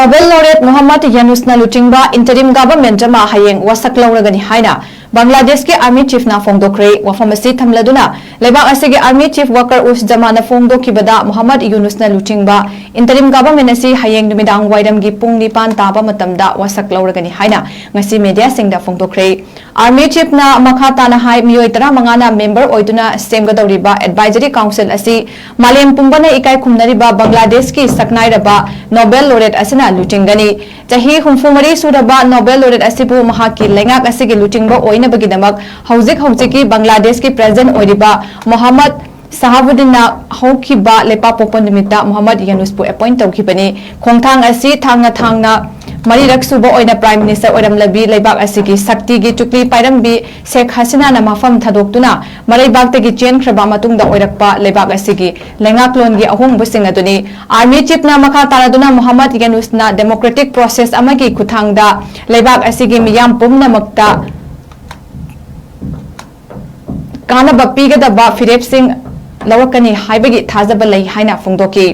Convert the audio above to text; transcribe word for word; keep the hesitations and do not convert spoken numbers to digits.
Nobel laureate Muhammad Yunusꯅ ꯂꯨꯆꯤꯡꯕ interim government ꯑꯃ ꯍꯌꯦꯡ ꯋꯥꯁꯛ ꯂꯧꯔꯒꯅꯤ ꯍꯥꯏꯅ ꯕꯪꯒ꯭ꯂꯥꯗꯦꯁꯀꯤ army chiefꯅ ꯐꯣꯡꯗꯣꯛꯈ꯭ꯔꯦ꯫ ꯋꯥꯐꯝ ꯑꯁꯤ ꯊꯝꯂꯗꯨꯅ ꯂꯩꯕꯥꯛ ꯑꯁꯤꯒꯤ army chief Waqar uz Zammanꯅ ꯐꯣꯡꯗꯣꯛꯈꯤꯕꯗ, ꯃꯨꯍꯝꯃꯗ ꯌꯨꯅꯨꯁꯅ ꯂꯨꯆꯤꯡꯕ interim government ꯑꯁꯤ ꯍꯌꯦꯡ ꯅꯨꯃꯤꯗꯥꯡ ꯋꯥꯏꯔꯝꯒꯤ ꯄꯨꯡ ꯅꯤꯄꯥꯟ ꯇꯥꯕ ꯃꯇꯝꯗ ꯋꯥꯁꯛ ꯂꯧꯔꯒꯅꯤ ꯍꯥꯏꯅ ꯉꯁꯤ mediaꯁꯤꯡꯗ ꯐꯣꯡꯗꯣꯛꯈ꯭ꯔꯦ꯫ Army chiefꯅ ꯃꯈꯥ ꯇꯥꯅ ꯍꯥꯏ, ꯃꯤꯑꯣꯏ ꯇꯔꯥꯃꯉꯥꯅ member ꯑꯣꯏꯗꯨꯅ ꯁꯦꯝꯒꯗꯧꯔꯤꯕ advisory council ꯑꯁꯤ ꯃꯥꯂꯦꯝ ꯄꯨꯝꯕꯅ ꯏꯀꯥꯏ ꯈꯨꯝꯅꯔꯤꯕ ꯕꯪꯒ꯭ꯂꯥꯗꯦꯁꯀꯤ ꯁꯛꯅꯥꯏꯔꯕ Nobel laureate ꯑꯁꯤꯅ ꯂꯨꯆꯤꯡꯒꯅꯤ꯫ ꯆꯍꯤ ꯍꯨꯝꯐꯨ ꯃꯔꯤ ꯁꯨꯔꯕ Nobel laureate ꯑꯁꯤꯕꯨ ꯃꯍꯥꯛꯀꯤ ꯂꯩꯉꯥꯛ ꯑꯁꯤꯒꯤ ꯂꯨꯆꯤꯡꯕ ꯑꯣꯏꯅꯕꯒꯤꯗꯃꯛ ꯍꯧꯖꯤꯛ ꯍꯧꯖꯤꯛꯀꯤ ꯕꯪꯒ꯭ꯂꯥꯗꯦꯁꯀꯤ president ꯑꯣꯏꯔꯤꯕ ꯃꯣꯍꯝꯃꯗ ꯁꯍꯥꯕꯨꯗꯤꯟꯅ ꯍꯧꯈꯤꯕ ꯂꯩꯄꯥꯛꯄꯣꯛꯄ ꯅꯨꯃꯤꯠꯇ ꯃꯨꯍꯝꯃꯗ ꯌꯨꯅꯨꯁꯄꯨ appoint ꯇꯧꯈꯤꯕꯅꯤ꯫ ꯈꯣꯡꯊꯥꯡ ꯑꯁꯤ ꯊꯥꯡꯅ ꯊꯥꯡꯅ ꯃꯔꯤꯔꯛ ꯁꯨꯕ ꯑꯣꯏꯅ prime minister ꯑꯣꯏꯔꯝꯂꯕꯤ ꯂꯩꯕꯥꯛ ꯑꯁꯤꯒꯤ ꯁꯛꯇꯤꯒꯤ ꯆꯨꯛꯂꯤ ꯄꯥꯏꯔꯝꯕꯤ ꯁꯦꯈ ꯍꯁꯤꯅꯥꯅ ꯃꯐꯝ ꯊꯥꯗꯣꯛꯇꯨꯅ ꯃꯔꯩꯕꯥꯛꯇꯒꯤ ꯆꯦꯟꯈ꯭ꯔꯕ ꯃꯇꯨꯡꯗ ꯑꯣꯏꯔꯛꯄ ꯂꯩꯕꯥꯛ ꯑꯁꯤꯒꯤ ꯂꯩꯉꯥꯛꯂꯣꯟꯒꯤ ꯑꯍꯣꯡꯕꯁꯤꯡ ꯑꯗꯨꯅꯤ꯫ Army chiefꯅ ꯃꯈꯥ ꯇꯥꯔꯗꯨꯅ ꯃꯨꯍꯝꯃꯗ ꯌꯨꯅꯨꯁꯅ democratic process ꯑꯃꯒꯤ ꯈꯨꯠꯊꯥꯡꯗ ꯂꯩꯕꯥꯛ ꯑꯁꯤꯒꯤ ꯃꯤꯌꯥꯝ ꯄꯨꯝꯅꯃꯛꯇ ꯀꯥꯟꯅꯕ ꯄꯤꯒꯗꯕ ꯐꯤꯔꯦꯞꯁꯤꯡ ꯂꯧꯔꯛꯀꯅꯤ ꯍꯥꯏꯕꯒꯤ ꯊꯥꯖꯕ ꯂꯩ ꯍꯥꯏꯅ ꯐꯣꯡꯗꯣꯛꯈꯤ꯫